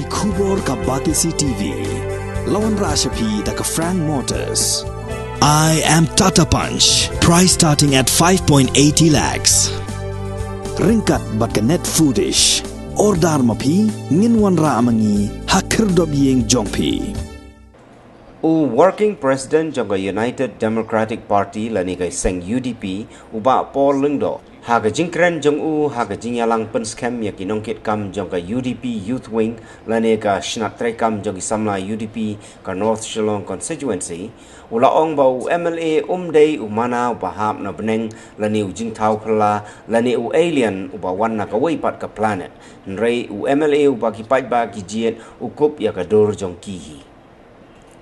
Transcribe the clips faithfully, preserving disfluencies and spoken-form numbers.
Khubor ka Batesi T V. La wanrah sha phi da ka Frank Motors. I am Tata Punch. Price starting at five point eighty lakhs. Ryngkat bad ka Net Foodish. Order ma phi, ngin wanrah ma ngi ha khyrdop ïing jong phi. U Working President jong ka United Democratic Party lane ka seng U D P, u Bah Paul Lyngdoh, ha ka jingkren jong u ha ka jingïalang pynskhem ïa ki nongkitkam jong ka U D P Youth Wing lane ka shnat treikam jong ki samla U D P ka North Shillong Constituency, u la ong ba u M L A um dei u mana uba hap na bneng lane u jingthaw phylla lane u alien uba wan na kawei pat ka planet. Hynrei u M L A uba ki paidbah ki jied u kup ïa ka dur jong ki hi.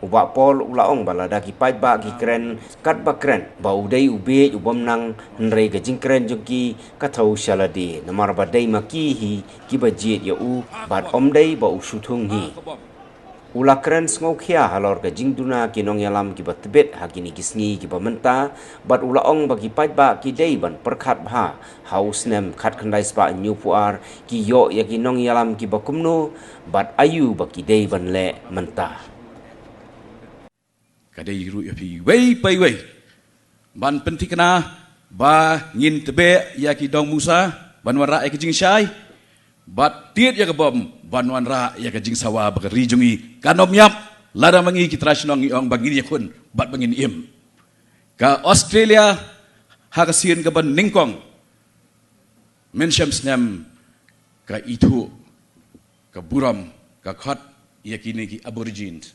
U Bah Paul u la ong ba lada ki paidbah ki kren katba kren ba u dei u bieit u bym nang, hynrei ka jingkren jong ki ka thew sha lade, namar ba dei ma ki hi kiba jied ïa u bad ym dei ba u shu thung hi. U la kren sngewkhia halor ka jingduna ki nongïalam kiba tbit ha kine ki sngi kiba mynta, bad u la ong ba ki paidbah ki dei ban pyrkhat bha ha u snem khatkhyndai spah hynñiewphew ar ki ïoh ïa ki nongïalam kiba kumno bad aïu ba ki dei ban leh mynta. Ka dei ruh ïa phi iwei pa iwei ban pynthikna ba ngin tbit ïa ki dong musa ban wanrah ïa ki jingshai, bad tied ïa ka bom ban wanrah ïa ka jingsawa ba ka ri jong ngi kan ym ïap lada ma ngi ki trai shnong ngi ong ba ngin ïakhun bad ba ngin im. Ka Australia ha ka sien kaba nyngkong mynshem snem ka ithuh, ka burom, ka khot ïa kine ki Aborigines,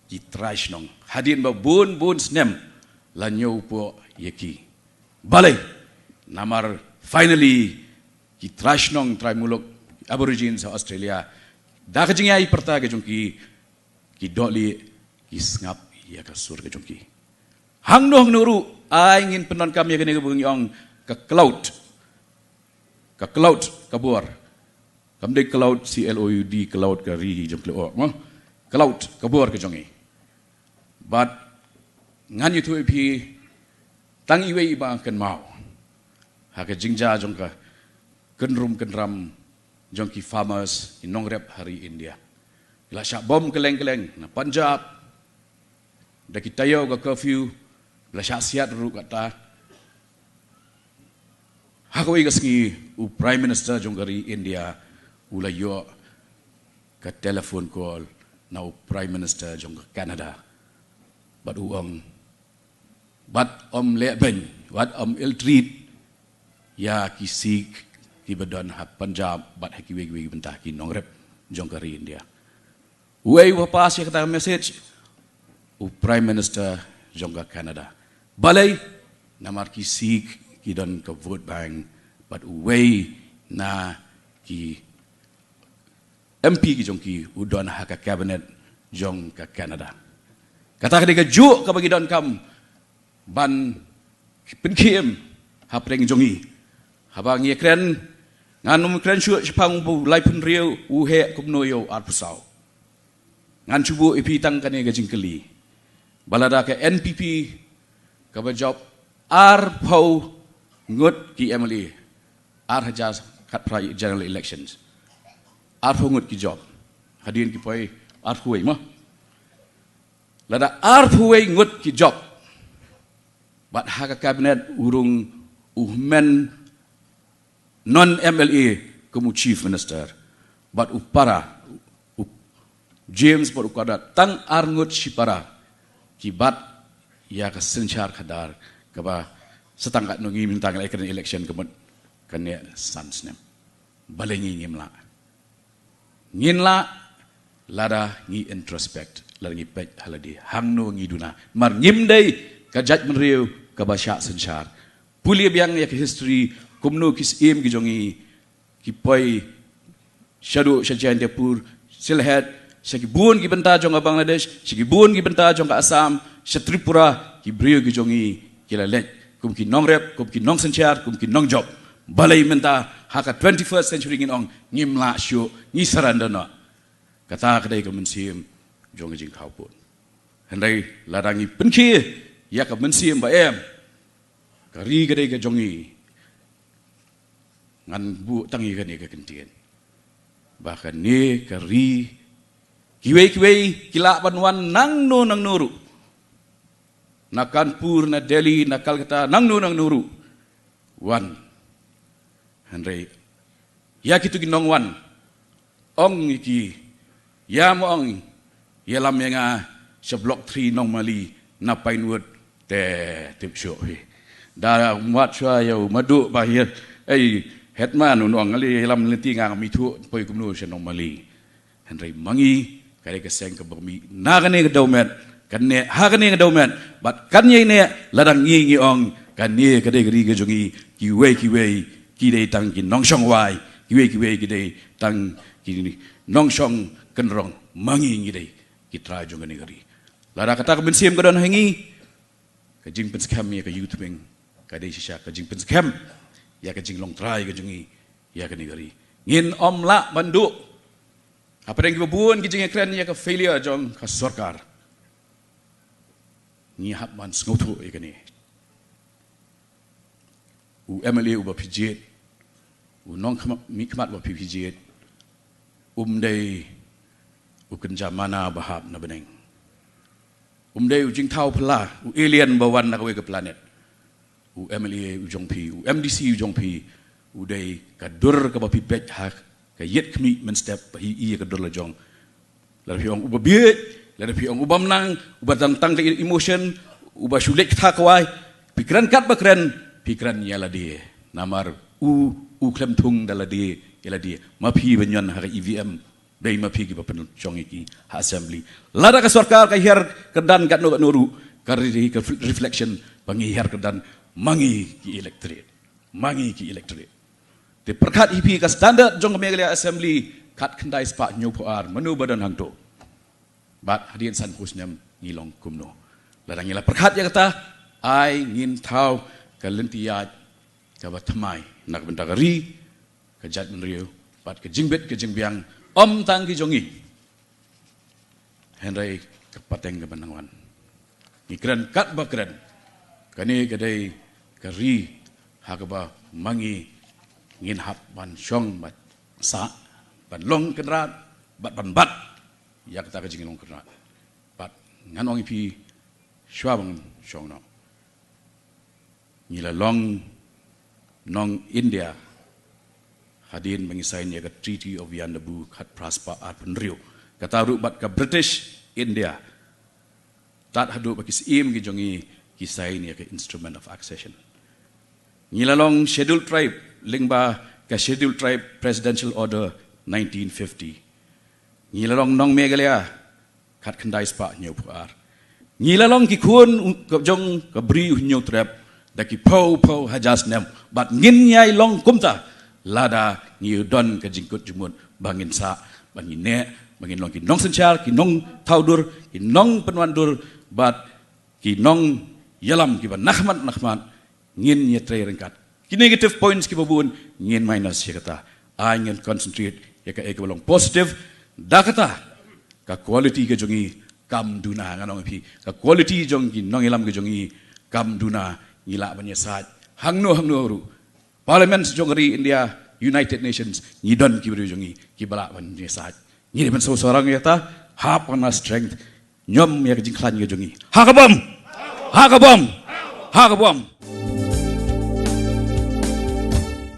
ki trai shnong. Hadien ba bun bun snem la ñiewpoh ïa ki. Balei? Namar finally ki trai shnong, trai muluk, ki Aborigines ha Australia, da ka jingïaid pyrta ka jong ki, ki dohlieh, ki sngap ïa ka sur ka jong ki. Hangno hangno ruh ai ngin pyndonkam ïa kane kaba ngi ong ka clout. Ka clout ka bor. Kam dei cloud, C L O U D, cloud ka ri jong Pleiku mo. Clout ka bor ka jong ngi. Bad ngan ïathuh ïa phi tang iwei iba kynmaw ha ka jingjia jong ka kynrum kynram jong ki farmers, ki nongrep ha ri India. Ki la shah bom kylleng kylleng na Punjab, da ki taïew ka curfew, la shah siat ruh kata. Ha kawei ka sngi u Prime Minister jong ka ri India u la ïoh ka telephone call na u Prime Minister jong ka Canada. Bad u ong, bad ym leh beiñ, bad ym ill treat ïa ki Sikh kiba don ha Punjab bad ha kiwei kiwei ki bynta ki nongrep jong ka ri India. Uei uba pass ïa kata ka message? U Prime Minister jong ka Canada. Balei? Namar ki Sikh ki don ka vote bank, bad uwei na ki M P ki jong ki u don ha ka cabinet jong ka Canada. Kata ka dei kajuh kaba ngi donkam ban pynkhie im hapdeng jong ngi. Haba ngi kren, ngan ym kren shuh shaphang u laiphew hynriew u heh kumno ïa u arphew saw. Ngan shu buh ïa phi tang kane ka jingkylli. Ba lada ka N P P kaba jop arphew ngut ki M L A, ar hajar khatphra general elections. Arphew ngut ki jop. Hadien ki poi arphew wei mo. Lada arphew wei ngut ki jop, bad ha ka cabinet u rung u hynmen non M L A kum u Chief Minister, bad u para, u James bad u Conrad, tang ar ngut shipara ki bat ïa ka synshar khadar kaba sa tang katno ngi mynta ngi la ïakren election ka mut kane san snem. Balei ngi ngim lah? Ngin lah lada ngi introspect, lada ngi peit ha lade hangno ngi duna. Mar ngim dei ka jaitbynriew kaba shah synshar. Pule biang ïa ka history, kumno ki syiem ki jong ngi ki poi shaduh sha Jaintiapur, Sylhet, sha ki bun ki bynta jong ka Bangladesh, sha ki bun ki bynta jong ka Assam, sha Tripura, ki briew ki jong ngi ki la leit kum ki nongrep, kum ki nongsynshar, kum ki nongjop. Balei mynta ha ka twenty-first century ngin ong ngim lah shuh, ngi surrender noh? Kata ka dei ka mynsiem jong ka jingkhawpud. Hynrei lada ngi pynkhie ïa ka mynsiem ba em, ka ri ka dei ka jong ngi. Ngan buh tang ïa kane ka kyntien. ba kane ka ri, kiwei kiwei ki lah ban wan nangno nangno ruh, na Kanpur, na Delhi, na Calcutta, nangno nangno ruh wan. Hynrei ïa kito ki nongwan, ong ïa ki, ïa ma ong, ïalam ïa nga sha Block three Nongmali na Pinewood. Te tip shuh hi. Da mat shuwa ïa u Madu ba hi, ei, headman, u ong, ale ïalam lynti, nga ngam ithuh poi kumno sha Nongmali. Hynrei ma ngi ka dei ka seng kaba mih na kane ka dewmet, kan neh ha kane ka dewmet, bad kan ïai neh lada ngi ngi ong kane ka dei ka ri ka jong ngi. Kiwei kiwei ki dei tang ki nongshong wai, kiwei kiwei ki dei tang ki nongshong kynrong. Ma ngi ngi dei ki trai jong kane ka ri. Lada kata ka mynsiem ka don ha ngi, ka jingpynskhem ïa ka youth wing ka dei shisha ka jingpynskhem ïa ka jinglong trai ka jong ngi ïa kane ka ri. Ngin ym lah ban duh hapdeng kiba bun ki jingïakren ïa ka failure jong ka sorkar. Ngi hap ban sngewthuh ïa kane. U M L A uba phi jied, u nongmihkhmat uba phi phi jied, um dei u kynja mana ba hap na bneng. Um dei u jingthaw phylla, u alien ba wan na kawei ka planet. U M L A u jong phi, u M D C u jong phi, u dei ka dur kaba phi beit ha ka ïit khmih mynstep ba hi ïa ka dur la jong. Lada phi ong uba bieit, lada phi ong uba mnang, uba dang tang ka emotion, uba shu leit kata kawei, phi kren kat ba kren, phi kren ïa lade. Namar u, u khlem thung da lade ïa lade. Ma phi ba ñion ha ka E V M, dei ma phi kiba pynshong ïa ki ha assembly. Lada ka sorkar ka hiar kyrdan katno katno ruh, ka ri ka reflection ba ngi hiar kyrdan ma ngi ki electorate. Ma ngi ki electorate. Te pyrkhat hi phi ka standard jong ka Meghalaya Assembly, khatkhyndai spah hynñiewphew ar, mano ba don hangto? Bad hadien sanphew snem ngi long kumno? Lada ngi la pyrkhat ïa kata, ai ngin thaw ka lynti ïaid kaba thymmai na ka bynta ka ri, ka jaitbynriew, bad ka jingbit ka jingbiang, ym tang ki jong ngi, hynrei ka pateng kaba nang wan. Ngi kren kat ba kren, kane ka dei ka ri ha kaba ma ngi ngin hap ban shong, ban sah, ban long kynrad, bad ban bat ïa kata ka jinglong kynrad. Bad ngan ong ïa phi shuwa ban shong noh, ngi la long nong India hadien ba ngi sign ïa ka Treaty of Yandabu khatphra spah arphew hynriew. Kata ruh bad ka British India, tad haduh ba ki syiem ki jong ngi ki sign ïa ka Instrument of Accession. Ngi la long Scheduled Tribe lyngba ka Scheduled Tribe Presidential Order nineteen fifty. Ngi la long nong Meghalaya khatkhyndai spah hynñiewphew ar. Ngi la long ki khun u-, ka jong ka Bri u Hynñiewtrep da ki phew phew hajar snem. Bad ngin ïai long kumta lada ngi don ka jingkut jingmut ba ngin sah, ba ngin neh, ba ngin long ki nongsynshar, ki nongthaw dur, ki nongpynwandur, bad ki nongïalam kiba nakhmat nakhmat. Ngin ïatrei ryngkat. Ki negative points kiba bun ngin minus ïa kata. Ai ngin concentrate ïa kaei kaba long positive. Da kata ka quality ka jong ngi kam duna, ngan ong ïa phi. Ka quality jong ki nongïalam ka jong ngi kam duna, ngi lah ban ïasaid hangno hangno ruh. Parliament jong ka ri India, United Nations, ngi don ki briew jong ngi kiba lah ban ïasaid. Ngi dei ban sngewsarong ïa kata, hap ban strength. Ñiom ïa ka jingkhlaiñ ka jong ngi. Ha ka bom. Ha ka bom. Ha ka bom.